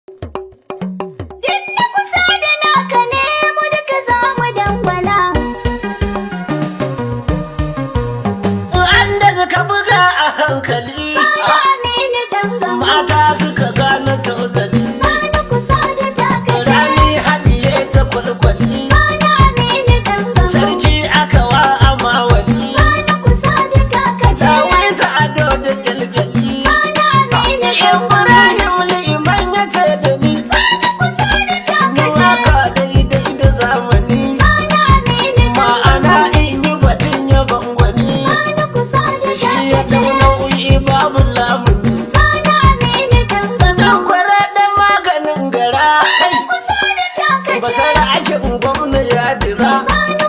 Duk na kusa da naka ne mu duka za mu dangwala. An da suka buga a hankali. Sani Aminu Dangambo. Mata suka gane tozali. Sani kusa da takace. Rani haɗiye ta kwalkwali. Sani Aminu Dangambo. Sarki aka wa amawali. Sani kusa da takace. Tawisa ado da kyalkyali. Sani Aminu Dangambo. Ibrahim Liman ya ce da ni. Sani kusa da takace. Waka daidai da zamani. Sani Aminu Ma'ana Dangambo. in yi batun ya bangwani. Sani kusa da Shi ya takace. ci nauyi babu lamuni. Sani Aminu Dangambo. Dan kwara da maganin gara. Sani kusa da takace. Basara ake gwamna ya dira. Sani